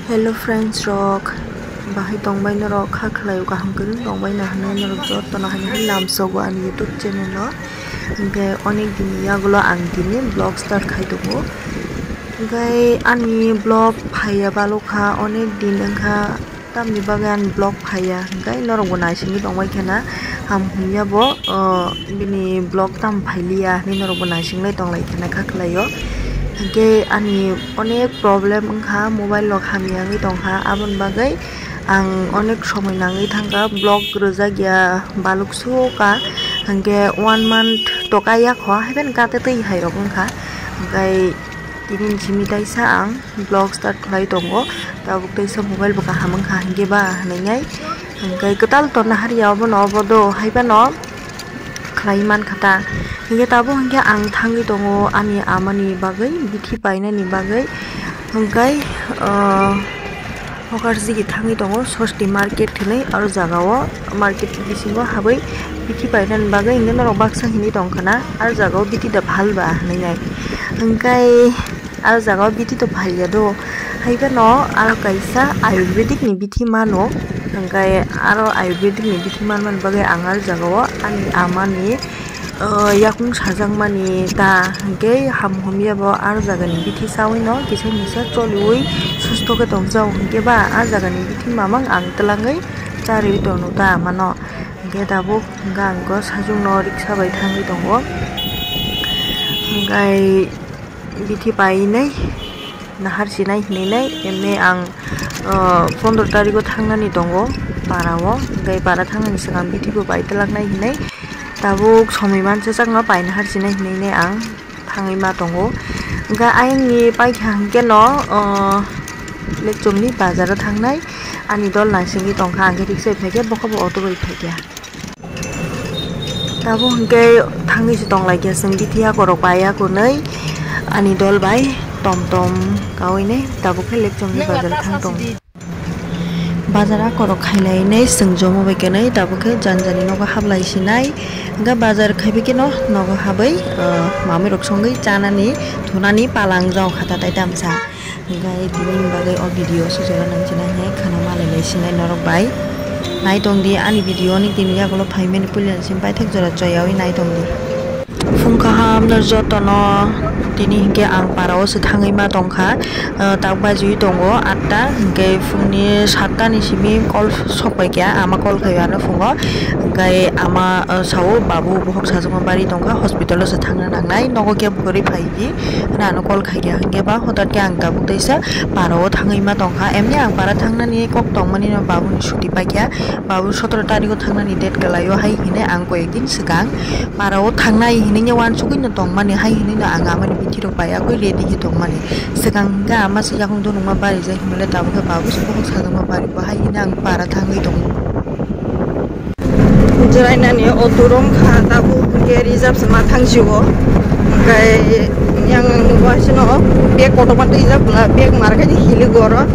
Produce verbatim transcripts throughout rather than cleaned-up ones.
Hello friends rok, bahai tongbai norok, kha khlai o kaham kwrwng tongbai na hwnwi norok jotono hani hai lamsogo ani YouTube channel o. Hwnkhe onek din ni yagulo ang tini vlog start khai tongo. Hwnkhe ani vlog phaiya balokha, onek din wngkha tamni bagwi ani vlog phaiya, hwnkhe norokbo naisingwi tongbai khena ham hwnya bo, o, bini vlog tam phailiya hinwi norokbo naisingwi tonglai khena kha khlai o. Hwnkhe ani onek problem wngkha, mobile rok hamya wngwi tongkha, aboni bagwi ang onek somoi nangwi thangkha, vlog rwjak ya baluk suka, hwnkhe one month toka yakho, haiphano kate twi hai rok wngkha, hwnkhe tini ni simi taisa ang vlog start khlai tongo, tabuk taisa mobile bo kaham wngkha, hwnkhe ba hwnwi nai, hwnkhe kwtal tonna harya obono obo do, haiphano khlai mankha ta. Hingke tabuk hingke ang thangwi tongo ani amani bagwi, bithi painani bagwi. Hingke, ah, hokar sigi thangwi tongo Sosti market hinwi, aro jaga o market bisingo habwi bithi painani bagwi hingke norok baksa hinwi tongkha na, aro jaga o bithi da phalba hinwi nai. Hingke, Aro jaga o bithi to phalya do, hai phano aro kaisa ayurvedic ni bithi mano, hingke aro ayurvedic ni bithi manmani bagwi ang aro jaga o ani ama ni, ah, yakung sajak mani ta, hingke ham hamya bo aro jaga ni bithi chawi no kisa misa choliwi susto khe tong jak, hingke ba ah jaga ni bithi mamang ang twlangwi charwi tongno ta ama no, hingke tabuk hingke ang sajwk no riksa bai thangwi tongo, hingke. Bithi painai nahar sinai hinui nai emni ang, ah, pondro tariko thangnani tongo para o, tei para thangnani swkang bithi bo pai twlaknai hinui tabuk somoi mansa sakno pai nahar sinai hinui nai ang thangwi ma tongo. Hingke ayangni paikha hingke no, ah, lekchomni bazaro thangnai ani dol naisingwi tongkha, hingke riksa bai phaikhe bokhe bo auto bai phaikha. Tabuk hingke thangwi se tonglaikha chwng bithi yakorok bai yakunwi ani dol bai tom tom kaui nai tabuk khe lekchomni bazar thang tong. Bazar akorok khailai nai chwng jomo bai kwnwi tabuk khe jani jani nogo hablai sinai hingke bazar khaibai khe no nogo habwi, ah, mamwi rok songwi chanani thunani palang jao kha tatai tamsa. Hingke tini ni bagwi o video se jora nang china hingke khana malai lai sinai norok bai. Nai tong di ani video ni tini yagulo phaimani puila ni simi paithak jora choyawi nai tong di. Phung kaham no jotono tini hingke ang para o se thangwi ma tongkha, ah, tak bajui tongo atta hingke phungni satta ni simi kol sok pai kha ama kol khai ano phungo hingke ama, ah, sao babu bohok sajwkma bari tongkha hospital o se thangna nangnai nogo kebo kwrwi phai di. Hwnwi ano call khaikha, hwnkhe ba hotat khe ang tabuk teisa para o thangwi ma tongkha. Emni ang para thangnani kok tongmani no babuni suti paikha, babu sotoro tariko thangnani date kwlaio hai hinwi ang koyekdin swkang para o thangnai hinwi uansugwi no tongmani hai hinwi no ang amani bithi rok pai agwi ready khe tongmani. Swkang hwnkhe ama se yakung dunukma barijak hinmale tabuk khe babu se bohok sajwkma bari bo hai hinwi ang para thangwi tongo. Jerainani auto rom kha tabuk hwnkhe reserve se ma thang sio. Hwnkhe yang ang nugo haisano bag kotorma twijak bwla bag mar khe hilik oro.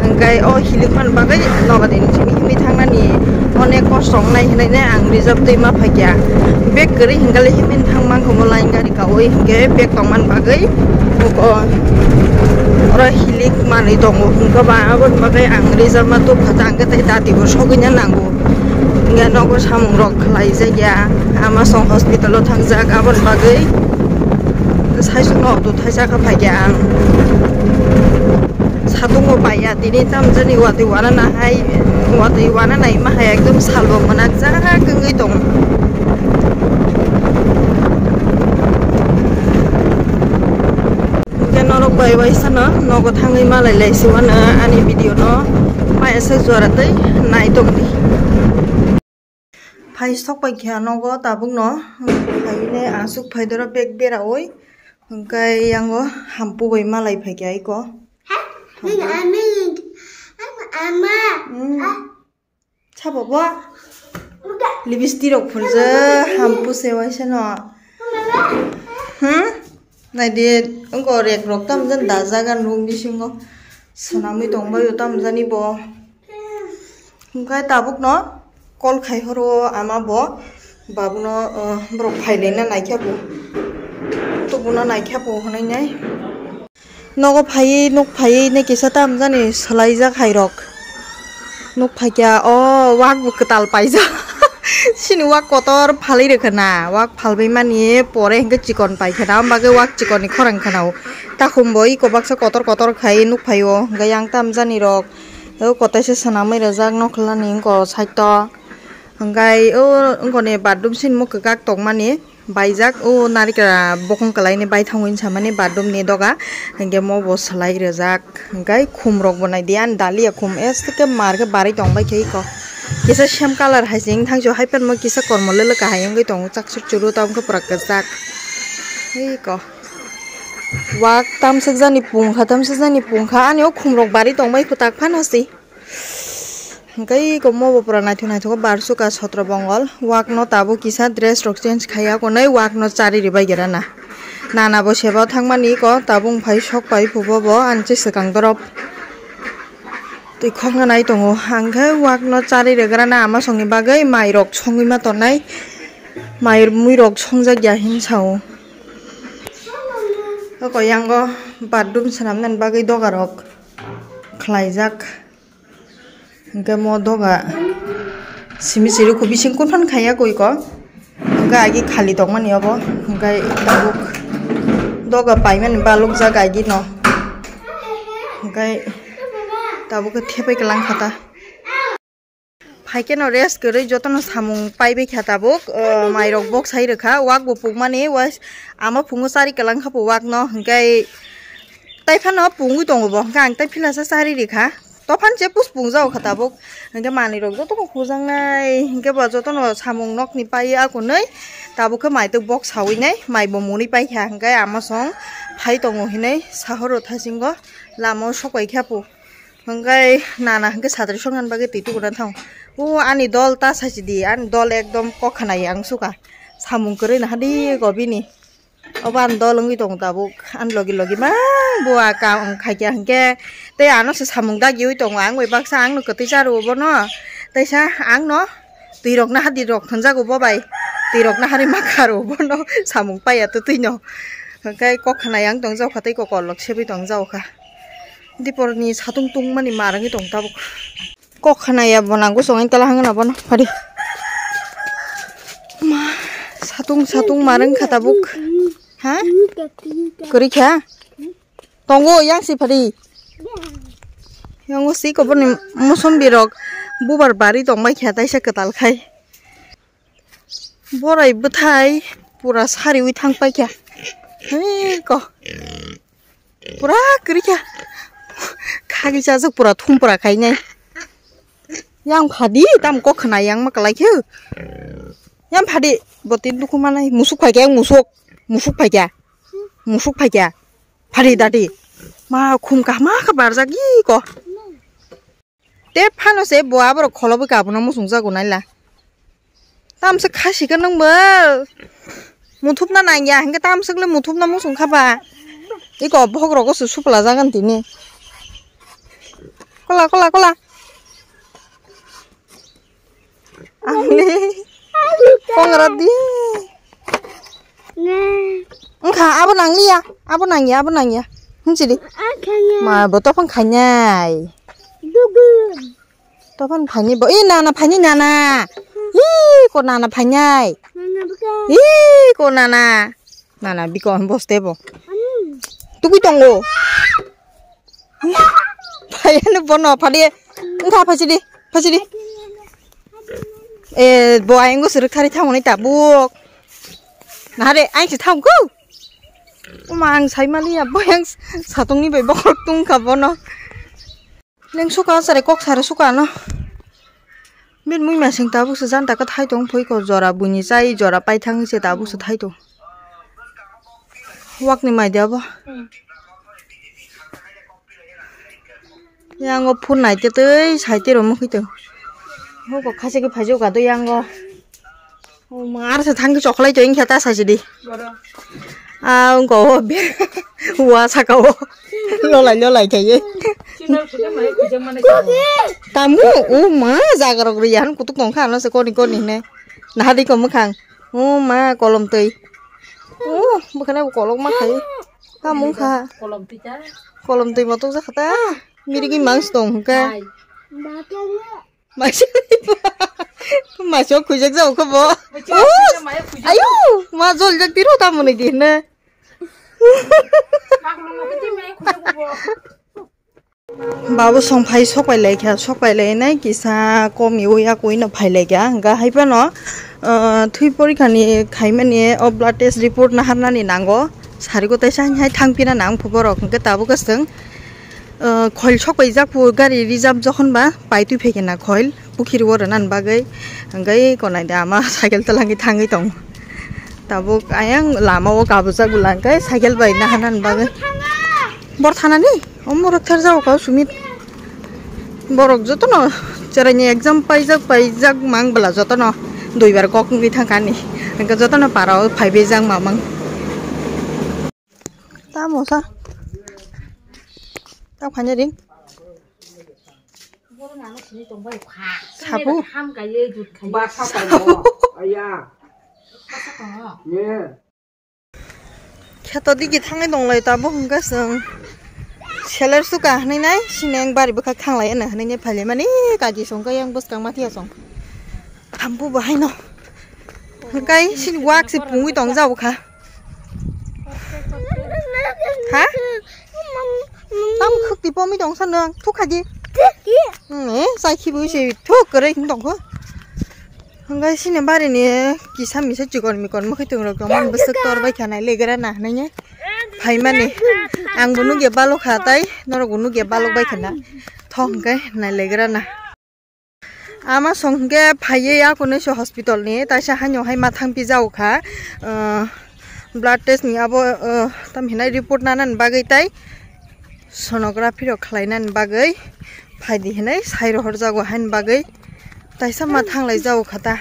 Hwnkhe o hilik man bagwi nogo din simi himwi thangnani onek kosto wngnai hinwi nai ang reserve twi ma phaikha. Bag kwrwi hwnkhe le himwi thang mankha mo line gari kaui hwnkhe bag tongmani bagwi oro hilik manwi tongo hwnkhe ba aboni bagwi ang reserve ma tubkha ta hwnkhe tei dati bo sogwina nango. Hingke nogo samung rok khlai jak ya, ama song hospital o thang jak, aboni bagwi saichung no auto thaisa kha phai kha ang. Satung bo pai ya, tini tamjani watwi wana nahai, watwi wana nai ma hai ekdom sal bo mwnakjak wngwi tong. Hingke norok bai waisano nogo thangwi malai lai siwano ani video no maya se jora tei nai tongdi. Phai sok pai kha nogo tabuk no phai ne asuk phai doro bag bera oi hingke yango hampu bai malai phai kha iko. Ama. Sabo bo? Lipstick rok phunjak, shampoo se waisa no. Hmm? Naidi, wngkha rek rok tamjani dajak ani room bisingo. Swnamwi tongbaio tamjani bo. Hwnkhe tabukno call khai horo ama bo. Babuno, uh, borok phailaina naikhe bo. Tubuna naikhe bo hwnwi nai. Nogo phaiwi nuk phaiwi ne kisa tamjani swlaijak hai rok. Nuk phaikya o wak bo kwtal paijak. Sini wak kotor phalwi rwkha na. Wak phalwi mani pore hwnkhe chikon paikha na. Am bagwi wak chikon ni khorang khana o. Takhum bo iko baksa kotor kotor khai nuk phaio. Hwnkhe yang tamjani rok. O kotaisa swnamwi rwjak nokhlani wngko side o. Hwnkhe o wngkoni bathroom sini mo kwkak tongmani. Baijak o narikra bokong kwlaini baithang hinwi samani bathroom ni doga hwnkhe mo bo swlai rwjak hwnkhe khum rok bo naidi ani dalia khum eskhe mar khe barwi tongbai khe iko kisa same colour hai se wngthang so hai phan mo kisa kormo lwlwk kahai wngwi tongo chakchuk churu tamo khe pura kwchak iko wak tamswk jani pungkha tamswk jani pungkha ani o khum rok barwi tongbai kwtak phano se. Hwnkhe iko mo bo pura naithok naithok bar suka sotro bongol. Wak no tabuk kisa dress rok change khaiya konwi wak no chari ribai gerana. Nana bo seba thangmani iko tabuk phai sok pai phubo bo ani se swkang dorop. Twi khokna nai tongo. Hwnkhe wak no chari regrana ama songni bagwi mai rok songwi ma tonai. Mai mui rok songjak ya hin sao. Oko yango bathroom swnamnani bagwi doga rok khlaijak. Hwnkhe mo doga simi siri kho bising kufan khaiya koi ko. Hwnkhe agi khali tongmani obo. Hwnkhe tabuk doga paimani balukjak agi no. Hwnkhe tabuk khe thepai kwlang kha ta. Phaikhe no rest kwrwi jotono samung paibai kha tabuk. O, mairok bok sai rwkha. Wak bo pungmani, wak ama pungo chari kwlang kha bo wak no. Hwnkhe tai phano pungwi tongo bo. Hwnkhe ang tai philasa chari rikha. Tophan se pus pung jao kha tabuk. Hwnkhe manwi rok joto no hujaknai. Hwnkhe bo joto no samung nokni pai akunwi tabuk khe mai twi bok sawi nai. Mai bo mwnwi pai kha. Hwnkhe ama song phai tongo hinwi sahoro thasingo lama o sok pai kha pu. Hwnkhe nana hwnkhe satri songna bagwi twi tubuno thang. O ani dol ta sachi di. Ani dol ekdom kok khna yang suka. Samung kwrwi naha di go bini. Obo ani dol wngwi tongo tabuk, ani logi logi ma bua ka wng khaikya hinkhe tei ano se samung dagiwi tongo, ang bai baksa ang no kwtwi cha rwo bono, teisa ang no twi rok naha di rok thwnjago bo bai, twi rok naharwi ma kha rwo bono samung paiya twtwi no, hinkhe kok khna yang tongjak kha tei kokol rok sebwi tongjak kha, dipor ni satung tungmani ma rwngwi tong tabuk. Kok khna ya bo nang gusung in tala hangna bono pari. Ma satung satung marang kha tabuk. Ha? Kori kha? Tongo yang si pari. Yang si ko boni musom birok bubar bari tong bai kha taisa kwtal khai. Borai bwthai pura sariwi thang paikha. Hei ko. Pura kwrwikha. Khagwi chajak pura thum pura khainai. Yang phadi tam kok khna yang ma kwlai khe. Yang phadi botwi dukhu manai musuk phaikha yang musuk. Musuk phaikha. Musuk phaikha. Phadi dadi. Ma khum kahma kha barjak gi ko. Te phano se bo aborok kholobo kabono muchungjago naila. Tamswk khasika nwngbo. Muthupna nangya hinkhe tamswkle muthupna muchungkha ba. Iko bohok rogo se suplajagan tini. Kola kola kola. Angli. Kongra di. Wngkha abo nangliya, abo nangya, abo nangya. Hwnsi di. Ma bo tophang khainai. Tophang khainai bo. Ih nana phainai nana. Ih ko nana phainai. Ih ko nana. Nana biko boste bo. Tugui tongo. Phaiano bono phadi. Wngkha phaisidi, phaisidi. Eh, bo ayang go sirwk thari thangmani tabuk. Nahare, ayang se thangkhu. Uma ang sai maliya, bo ayang satungni bai bokhorok tungkha bono. Leng suka sare kok sare suka no. Bin mui masing tabuk se janta ka thai tong phoi ko jora buini chai jora paithang se tabuk se thai tong. Wakni mai de abo. Yang o phone nai te tei sai te ro mukhi tong. Ho ko khasi ke phai jo ka do yang o. O mar se thang ke choklai to ingkha ta sai di. Ah, ungko o be. Wa saka o. Lolai lolai thai ye. Tamu o ma jaga rok ri han kutuk tong kha no se koni koni ne. Nahadi ko mukhang. O ma kolom twi. O bukhana kolok ma khai. Hamung kha. Kolom twi ta. Kolom twi motok jakha ta. Mirigwi mangsi tong hwnkhe. Maisa maisa khuijak jao khe bo. Ayo, ma jol jak tiro ta mwnwi di hwnwi. Babu song phai sok pai lai kha, sok pai lai nai kisa kom iwi ya koi no phai lai kha. Hwnkha hai phano, ah, thwi porikha ni khai mani o blood test report naharnani nango. Sari gotei sa hai thang pina nang phu borok hwnkhe tabuk swng, ah, khoil sok pai jak phu gari reserve jokhon ba pai twi phai khe na khoil. Pukhiri o rwna ni bagwi hwnkhe konai da ama cycle twlangwi thangwi tongo. Tabuk ayang lama o kabujak bwla hwnkhe cycle bai nahana ni bagwi. Bor thanani? Omo rok tharjak o kau sumit. Borok jotono chwraini exam paijak paijak mang bwla jotono duibar kok wngwi thangkha ani. Hwnkhe jotono para o phaibai jak mamang. Tamo sa. Tamo khaina ring. Sabu. Basa tongo. Aya. Ye. Kheto digi thangai donglai tabo hwnkha chwng. Seler suka hwnwi nai sineng bari bwkha thanglai hwnwi hwnwi phailaimani kaji songkha yang bwskang mathiya song. Thambu bo haino. Hwnkhe sini wak se pungwi tong jao kha. Ha? Tam khwk ti pomwi tong sano ang thuk khaji. Hmm, eh, sai khibu se thuk kwrwi tong kho. Hwnkhe sini barini kisa misa chikon mikon mwkhwi tong rok tongmani bwswk tor bai kha nai legra na hwnwi phaimani. Ang bo nugya balok kha tai norok bo nugya balok bai kha na. Thok hwnkhe nai legra na. Ama song hwnkhe phaiwi ya kunui se hospital ni taisa haino hai ma thang pijao kha, ah, blood test ni abo, ah, tam hinai report nana ni bagwi tai sonography rok khlai nani bagwi phaidi hinai sai rohor jago haini bagwi taisa ma thang lai jao kha ta.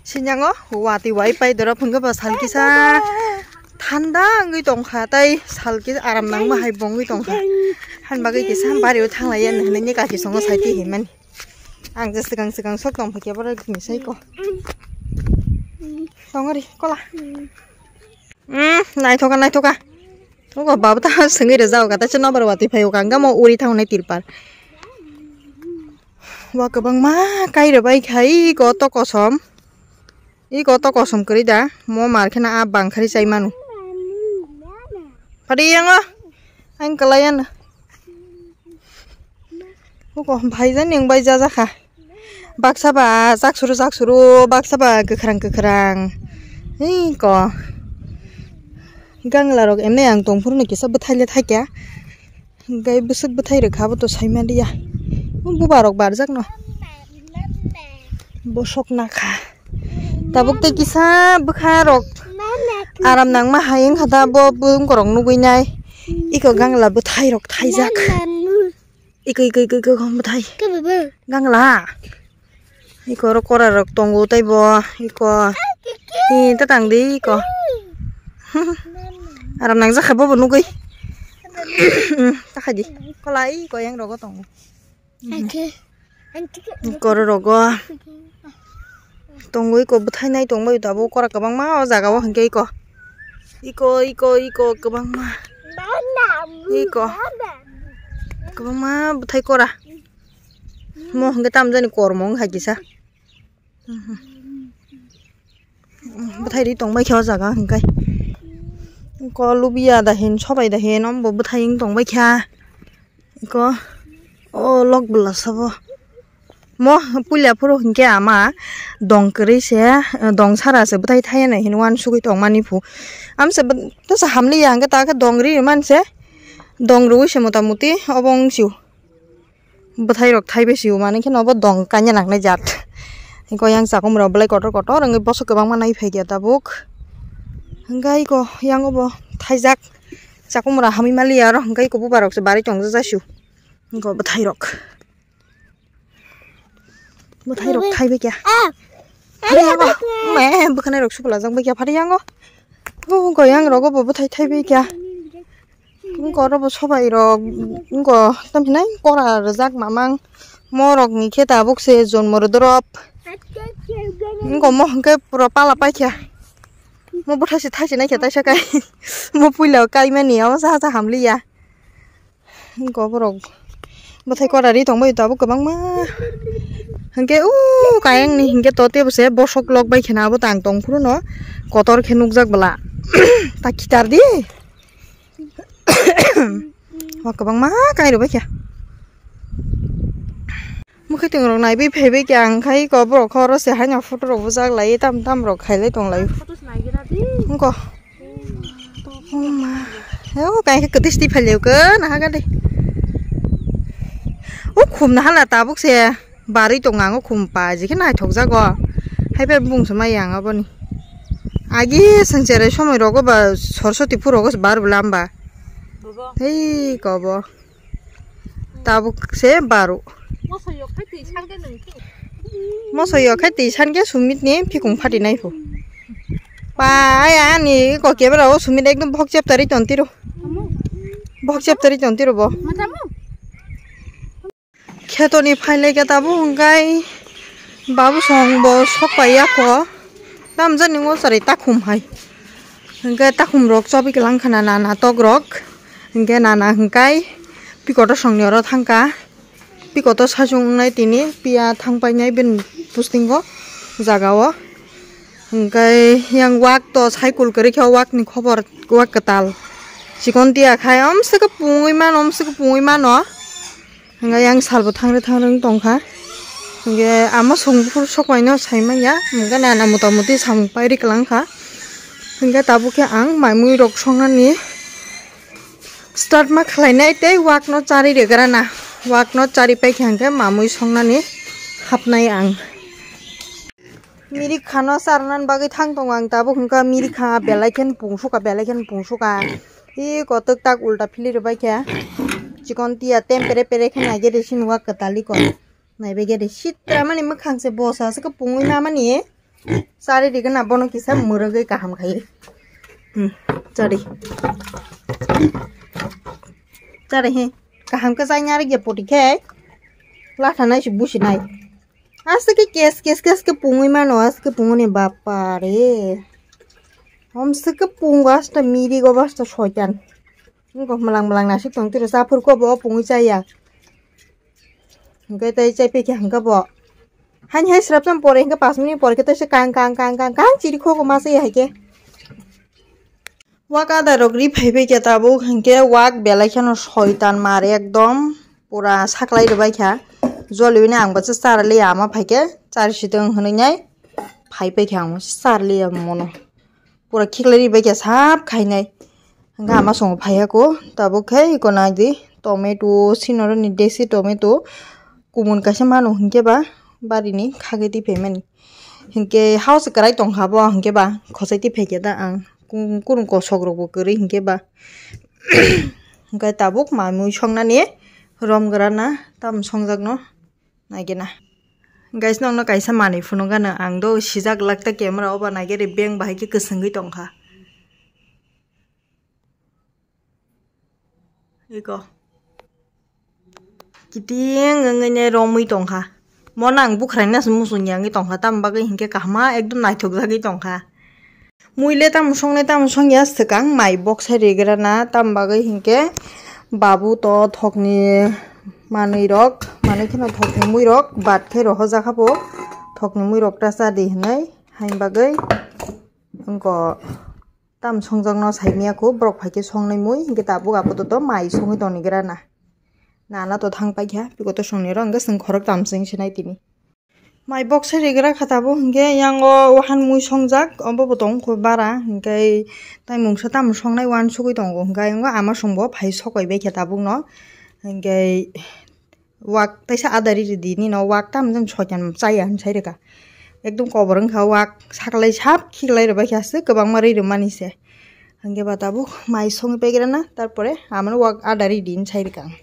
Sinyango watwi wai pai doro phungo bo sal kisa thanda wngwi tongkha, tai sal kisa aram nangma hai bo wngwi tongkha. Han bagwi kisa bari o thanglai ya hinwi ni kaki songo sai ti hinmani. Ang je swkang swkang sok tong phai khe borok ni sai ko. Tongori kola. Mm, naithoka naithoka. Ogo baba ta swngwi rwjak o kata se nobar watwi phai o kangamo uri thangnai tirpal. Wa kwbangma kairo bai khai ko to kosom. Iko to kosom kwrwi da, mo mar kheno a bang khari chai manu. Phadi yango, ang kwlai ano. Huko bhai jani ang bai jajakha. Baksa ba chaksuru chaksuru, baksa ba kwkhwrang kwkhwrang. Iko. Gangla rok emne ang tongphuru no kisa bwthai le thaikya. Hwnkhe bwswk bwthai rwkha aboto saimaliya. O bubarok barjakno. Bosok nakha. Tabuk tei kisa bwkharok aram nangma hai wngkha da bo bwngkorok nugwi nai. Iko gangla bwthairok thaijak. Iko, iko, iko, iko, bwthai. Gangla. Iko oro kora rok tongo tei bo iko. Hi ta tang di iko. Aram nang jakha bobo nugui. Takha di. Kola iko yang rogo tongo. Iko oro rogo. Tongo iko bwthai nai tongbai tabuk kora kwbangma o jaga o hinkhe iko. Iko, iko, iko kwbangma. Iko. Kwbangma bwthai kora. Mo hwnkhe tamjani kormo wngkha kisa. Bwthai ri tongbai khe o jaga hwnkhe. Ko lubiya da hin, sobai da hin, ombo bwthai wng tongbai kha. Ko o lok bwla sabo. Mo puila phuru hwnkhe ama dong kwrwi se, dong sara se bwthai thaiya nai hin uansugwi tongmani phu. Amsa bw-, tesa hamliya hwnkhe ta khe dong ri man se. Dong rwui se mota moti obo wng sio. Bwthai rok thaibai sio, mani kheno obo dong kanya nangnai jat. Hwnkhe yang chakhumrok belai kotor kotor wngwi bosok kwbangma nai phaikha tabuk. Hwnkhe iko yang obo thaijak chakhumrok hamwi maliya aro hwnkhe iko bubarok se barwi tongjaksio. Hwnkhe bwthai rok. Bwthai rok thaibai kha. Phari yango. Me, bwkhanai rok suklajak bai kha phari yango. O goyang rogo bo bwthai thaibai kha. Wngkha oro bo sobai rok, wngkha tamo hinai kora rwjak mamang. Morok ni khe tabuk se jonmo rwdorop. Wngkha mo hwnkhe pura pala paikha. Mo bwthai se thaise naikhe taisa kai. Mo puila kaimani abo saha sa hamliya. Go borok bwthai kora ri tongbai tabuk kwbangma. Hinkhe o kayang ni hinkhe to tebo se bosok lok bai kheno abo tang tong phuru no kotor khe nukjak bwla. Ta khitar di. Wa kwbangma kai rw bai khe. Mwkhwtwng rok naiwi phaiwi khe ang khai ko borok khe oro se haino photo rok bujak lai tam tam rok khailai tong lai. Wngko. Oh ma. Heo kai khe kwtwi sdi phailaio khe naha gade. O khum naha la tabuk se barwi tongo ang o khum pa jikhe naithok jago. Haiphai bung se maya ang aboni. Agi sengchere somoi rogo ba Saraswati phurogo se bar bwlam ba. Hei kobo. Tabuk se baro. Moso yok khai twi san khe sumit ni phikung phati nai phu. Pa aya ani ko camera o sumit ekdom bhok chep tari ton tiro. Bhok chep tari ton tiro bo. Kheto ni phailai khe tabuk hwnkhe babu song bo sok pai ya kho. Tamjani ngo chwrai takhum hai. Hwnkhe takhum rok chobwi kwlang khna nana tok rok. Hwnkhe nana hwnkhe pikoto songni oro thangkha. Pikoto sachung wngnai tini piya thangpainai bini bwswingo jagao. Hwnkhe yang wak to cycle kwrwi khe wak ni khobor wak kwtal. Chikon tiya khai omswkhe pungwi mano omswkhe pungwi mano. Hwnkhe yang salbo thangre thangre wng tongkha. Hwnkhe ama songphur sokmaino saimanya. Hwnkhe nana mota moti samung pairi kwlangkha. Hwnkhe tabuk khe ang maimui rok songnani start ma khlainai tei wakno chari regrana. Wakno chari paikha hwnkhe mamui songnani hapnai ang. Mirik khano charnani bagwi thang tongo ang tabuk hwnkha mirik kha belai khe pungsuka belai khe pungsuka. E kotok tak ulta phili rwbai khe. Chikon tiya tem pere pere khe naigede sini wak kwtali ko. Naibai gede sitra mani mwkhang se bosa se pungwi namani. Chari rigena bono kisa mwrwgwi kaham khai. Hmm, chari. Chari he. Kaham khe chai nyari ge poti khe. Latha nai se busi nai. Aste ke kes kes kes ke pungwi mano aste ke pungwi ni bapa re. Om se ke pungo aste miri go aste soitan. Ngo mlang mlang nasik tong tiro sa phur ko bo pungwi chaya. Hwnkhe tei chai pekhe hwnkhe bo. Hani hai srapsam pore hwnkhe panch minute pore khe tei se kang kang kang kang kang chiri khogo ma se hai khe. Wak adai rok ri phai phai khe tabuk hwnkhe wak belai kheno soitan mar ekdom pura saklai rwbai kha. Joliwini ang bo se charli ama phai khe chari sitwng hwnwi nai phai phai khe ang bo se charli mono. Pura khiklai ri bai khe sap khainai. Hwnkhe ama songo phaiya ko tabuk khe iko nai di tomato sinoroni desi tomato kumun kaisa mano hwnkhe ba barini khagwi twi phaimani. Hwnkhe house kwrai tongkha bo hwnkhe ba khosai twi phaikhe da ang kung-, kurung kosok rokbo kwrwi hwnkhe ba. Hwnkhe tabuk mamui songnani rom gra na tamo songjakno. Naigena. Guys, nokno kaisa manwi phunukgano ang do sijak lakta camera o ba naigeri beng bahai khe kwswngwi tongkha. Iko. Kiting wngwi ne romwi tongkha. Mono ang bukhraina se muchungya wngwi tongkha, tamo bagwi hinkhe kahama ekdom naithokjagwi tongkha. Mui le tamo songnai tamo songya swkang mai boksa regrana tamo bagwi hinkhe babu to thokni manwi rok manwi kheno thokni mui rok bat khe rohorjak habo thokni mui rok ta cha di hinwi hain bagwi wngko tamo songjakno saimanya kho borok phaikhe songnai mui hinkhe tabuk apato to mai songwi tongni grana nana to thang paikha bikoto songni oro hinkhe chwng khorok tamo chwng sinai tini. Mai boksa regra kha tabuk hinkhe yango wahan mui songjak obo bo tong kho bara hinkhe tai mungsa tamo songnai wansugwi tongo hinkhe yango ama songbo phai sokoi baikha tabukno hinkhe wak taisa adari ridi nino wak tamo jani soitan chaya hinwi sai rwkha ekdom kobor wngkha wak saklai sap khiklai rwbaikha aswk kwbangma ri rwmani se hinkhe ba tabuk mai songwi paikrana tarpore amano wak adari ridi hinwi sai rwkha ang.